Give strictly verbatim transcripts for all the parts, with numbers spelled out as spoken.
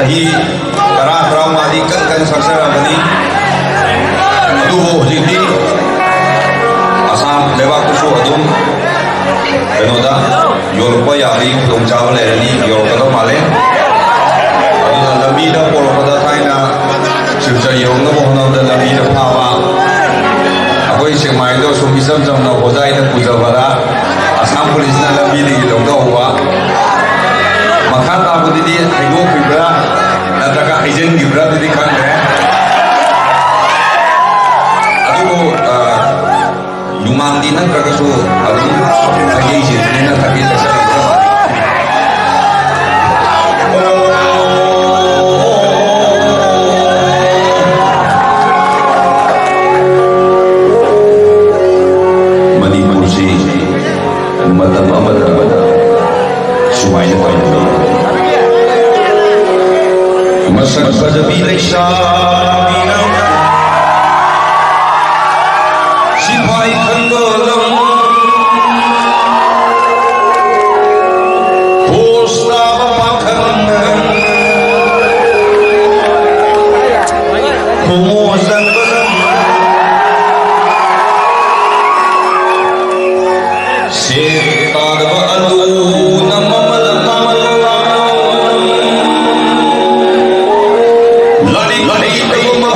ꯆꯍꯤ ꯇꯔꯥ, ꯇꯔꯥꯃꯉꯥꯗꯤ ꯀꯟ ꯀꯟ ꯁꯛꯆꯔꯕꯅꯤ꯫ ꯑꯗꯨꯕꯨ ꯍꯧꯖꯤꯛꯇꯤ ꯑꯁꯥꯝ ꯂꯩꯕꯥꯛꯇꯁꯨ ꯑꯗꯨꯝ ꯀꯩꯅꯣꯗ ꯌꯧꯔꯛꯄ ꯌꯥꯕꯒꯤ ꯈꯨꯗꯣꯡꯆꯥꯕ ꯂꯩꯔꯅꯤ, ꯌꯧꯔꯛꯀꯗꯧ ꯃꯥꯜꯂꯦ꯫ ꯑꯗꯨꯅ ꯂꯝꯕꯤꯗ ꯄꯣꯔꯛꯄꯗ ꯊꯥꯏꯅ ꯁꯤꯜꯆꯔ ꯌꯧꯅꯕ ꯍꯣꯠꯅꯕꯗ ꯂꯝꯕꯤꯗ ꯐꯥꯕ, ꯑꯩꯈꯣꯏ ꯁꯦꯛꯃꯥꯏꯗꯣ ꯁꯨꯝ ꯏꯆꯝ ꯆꯝꯅ ꯍꯣꯖꯥꯏꯗ ꯄꯨꯖꯕꯗ ꯑꯁꯥꯝ ꯄꯨꯂꯤꯁꯅ ꯂꯝꯕꯤꯗꯒꯤ ꯂꯧꯊꯍꯧꯕ꯫ ꯃꯈꯥ ꯇꯥꯕꯗꯨꯗꯤ ꯍꯩꯗꯣꯛꯈꯤꯕ꯭ꯔꯥ ꯅꯠꯇ꯭ꯔꯒ ꯍꯩꯖꯤꯟꯈꯤꯕ꯭ꯔꯥ ꯑꯗꯨꯗꯤ ꯈꯪꯗ꯭ꯔꯦ꯫ ꯑꯗꯨꯕꯨ, ꯑ, ꯌꯨꯃꯥꯡꯗꯤ ꯅꯠꯇ꯭ꯔꯒꯁꯨ ꯑꯗꯨꯝ ꯁꯥꯒꯩ ꯆꯦꯟꯕꯅꯤꯅ ꯁꯥꯒꯩ ꯆꯠꯆꯔꯝꯒꯗꯕ꯫ ꯃꯅꯤꯄꯨꯔꯁꯤ ꯃꯇꯝ ꯑꯃꯗ ꯁꯨꯃꯥꯏꯅ ꯇꯧꯔꯝꯃꯤ꯫ ꯃꯁꯛ ꯐꯖꯕꯤ ꯂꯩꯁꯥꯕꯤꯅ ꯁꯤꯐꯥꯏ ꯈꯟꯕ ꯂꯝ ꯄꯣꯁ ꯇꯥꯕ ꯄꯥꯈꯪ ꯈꯣꯡꯃꯣ ꯆꯪꯕ ꯂꯝ ꯁꯦꯟ ꯇꯥꯗꯕ ꯑꯗꯨꯅ ꯃꯃꯜ ꯇꯥꯡꯂꯕ ꯂꯥꯏꯔꯤꯛ ꯍꯩꯇꯕ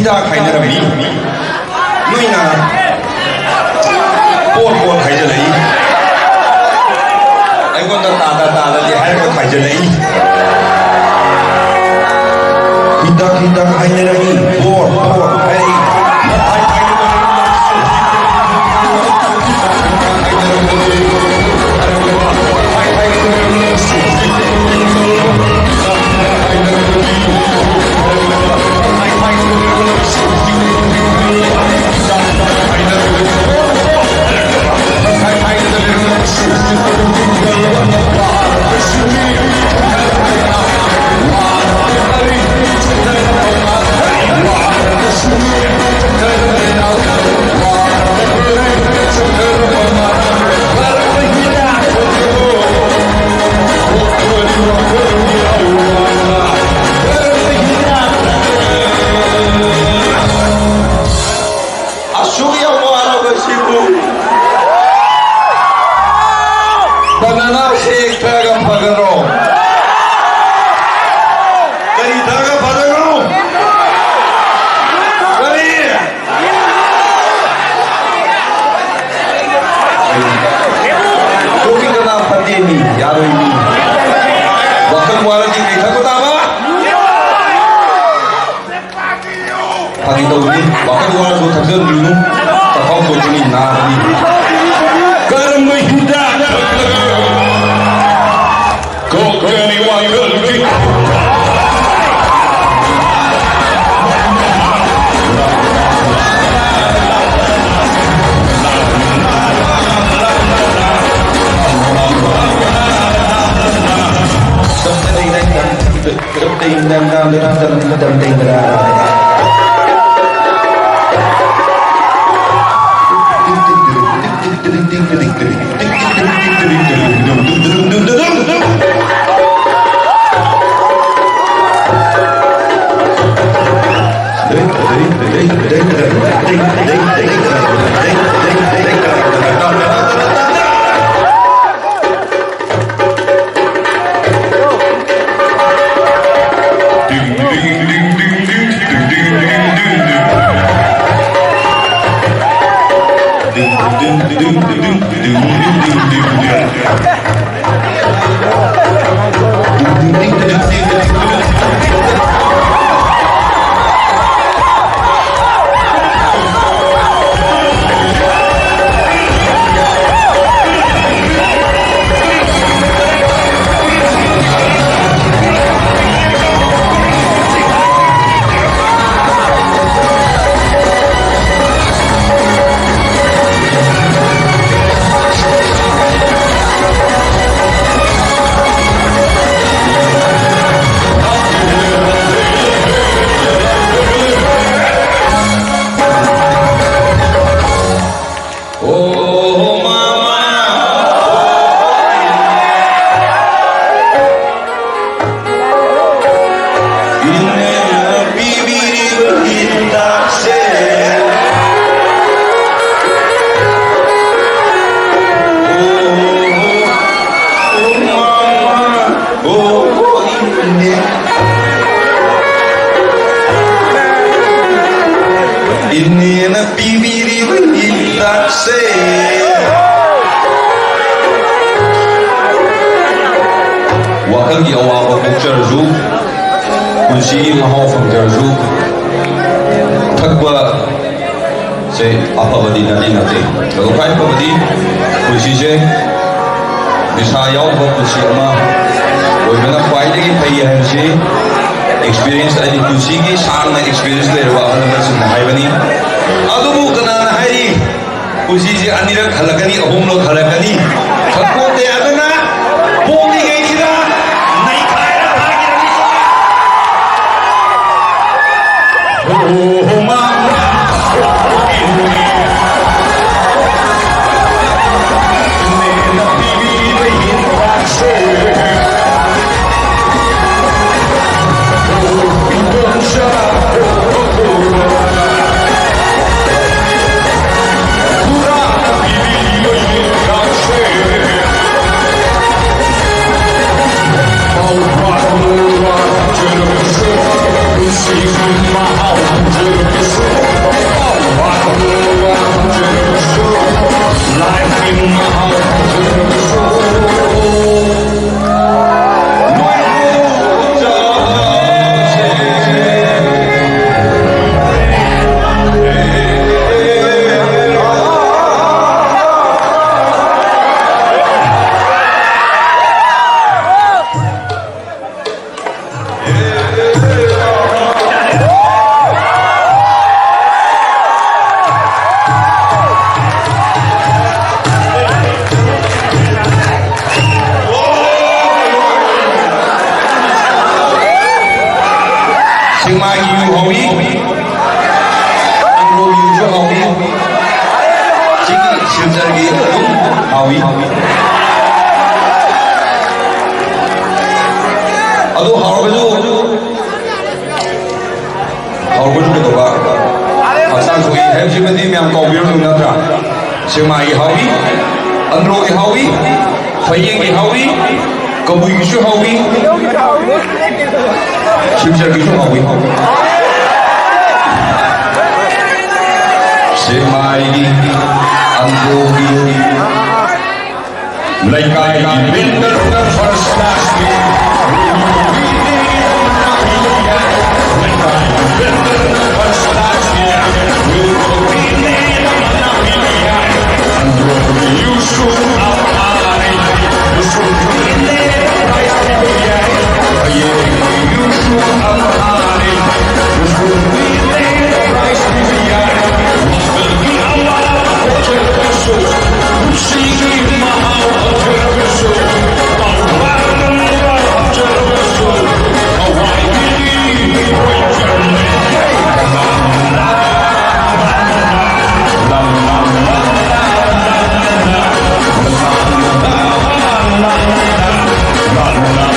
ꯍꯤꯗꯥꯛ ꯍꯥꯏꯅꯔꯝꯃꯤ꯫ ꯅꯣꯏꯅ ꯄꯣꯠ ꯄꯣꯠ ꯍꯥꯏꯖꯜꯂꯛꯏ꯫ ꯑꯩꯉꯣꯟꯗ ꯇꯥꯗ ꯇꯥꯗꯗꯤ ꯍꯥꯏꯔꯒ ꯈꯥꯏꯖꯜꯂꯛꯏ꯫ ꯍꯤꯗꯥꯛ ꯍꯤꯗꯥꯛ ꯍꯥꯏꯅꯔꯝꯃꯤ꯫ ꯄꯣꯠ ꯄꯣꯠ ꯍꯥꯏꯔꯛꯏ꯫ ꯐꯥꯒꯤ ꯇꯧꯕꯅꯤ, ꯋꯥꯈꯜ ꯋꯥꯔꯁꯨ ꯊꯛꯆꯟꯕꯤꯒꯅꯨ, ꯆꯈꯥꯎ ꯁꯣꯛꯄꯅꯤ, ꯅꯥꯕꯅꯤ꯫ ꯀꯔꯝꯕ ꯍꯤꯗꯥꯛ ꯊꯛꯂꯒ ꯀꯣꯛꯀꯅꯤ ꯋꯥꯈꯜꯒꯤ ꯏꯅꯦꯅ ꯄꯤꯕꯤꯔꯤꯕ ꯍꯤꯗꯥꯛꯁꯦ꯫ ꯋꯥꯈꯜꯒꯤ ꯑꯋꯥꯕ ꯀꯣꯛꯆꯔꯁꯨ, ꯄꯨꯟꯁꯤꯒꯤ ꯃꯍꯥꯎ ꯐꯪꯖꯔꯁꯨ, ꯊꯛꯄꯁꯦ ꯑꯐꯕꯗꯤ ꯅꯠꯇꯦ ꯅꯠꯇꯦ꯫ ꯑꯗꯣ ꯈ꯭ꯋꯥꯏ ꯐꯕꯗꯤ ꯄꯨꯟꯁꯤꯁꯦ ꯅꯤꯁꯥ ꯌꯥꯎꯗꯕ ꯄꯨꯟꯁꯤ ꯑꯃ ꯑꯣꯏꯕꯅ ꯈ꯭ꯋꯥꯏꯗꯒꯤ ꯐꯩ ꯍꯥꯏꯕꯁꯤ ꯑꯦꯛꯁꯄꯤꯔꯤꯌꯦꯟꯁ, ꯍꯥꯏꯗꯤ ꯄꯨꯟꯁꯤꯒꯤ ꯁꯥꯡꯅ ꯑꯦꯛꯁꯄꯤꯔꯤꯌꯦꯟꯁ ꯂꯩꯔꯕ ꯑꯍꯜ ꯂꯃꯟꯁꯤꯡꯅ ꯍꯥꯏꯕꯅꯤ꯫ ꯑꯗꯨꯕꯨ ꯀꯅꯥꯅ ꯍꯥꯏꯔꯤ ꯄꯨꯟꯁꯤꯁꯦ ꯑꯅꯤꯔꯛ ꯍꯜꯂꯛꯀꯅꯤ, ꯑꯍꯨꯝꯂꯛ ꯍꯜꯂꯛꯀꯅꯤ? ꯈꯪꯄꯣꯟꯇꯦ꯫ ꯑꯗꯨꯅ ꯄꯣꯛꯂꯤꯉꯩꯁꯤꯗ ꯅꯩꯈꯥꯏꯔ ꯊꯥꯈꯤꯔꯝꯃꯤ꯫ ꯁꯦꯛꯃꯥꯏꯒꯤ ꯌꯨ ꯍꯧꯏ, ꯑꯪꯒ꯭ꯔꯣꯒꯤ ꯌꯨꯁꯨ ꯍꯧꯏ, ꯁꯤꯒꯤ ꯁꯤꯜꯆꯔꯒꯤ ꯑꯗꯨꯝ ꯍꯧꯏ꯫ ꯑꯗꯨ ꯍꯧꯔꯒꯁꯨ ꯍꯧꯔꯒꯁꯨ ꯀꯩꯗꯧꯕ? ꯍꯛꯆꯥꯡ ꯁꯣꯛꯏ ꯍꯥꯏꯕꯁꯤꯃꯗꯤ ꯃꯌꯥꯝ ꯀꯥꯎꯕꯤꯔꯝꯗꯧ ꯅꯠꯇ꯭ꯔꯥ? ꯁꯦꯛꯃꯥꯏꯒꯤ ꯍꯧꯏ, ꯑꯟꯗ꯭ꯔꯣꯒꯤ ꯍꯧꯏ, ꯐꯌꯦꯡꯒꯤ ꯍꯧꯏ, ꯀꯕꯨꯏꯒꯤꯁꯨ ꯍꯧꯏ, ꯁꯤꯜꯆꯔꯒꯤꯁꯨ ꯍꯧꯏ꯫ ꯁꯦꯛꯃꯥꯏꯒꯤ, ꯑꯟꯗ꯭ꯔꯣꯒꯤ, ꯂꯩꯀꯥꯏꯒꯤ ꯕꯦꯟꯗꯔꯅ ꯐꯥꯔꯁ ꯀ꯭ꯂꯥꯁꯀꯤ, ꯂꯩꯀꯥꯏꯒꯤ ꯕꯦꯟꯗꯔꯅ ꯐꯥꯔꯁ ꯀ꯭ꯂꯥꯁꯀꯤ꯫ Not enough.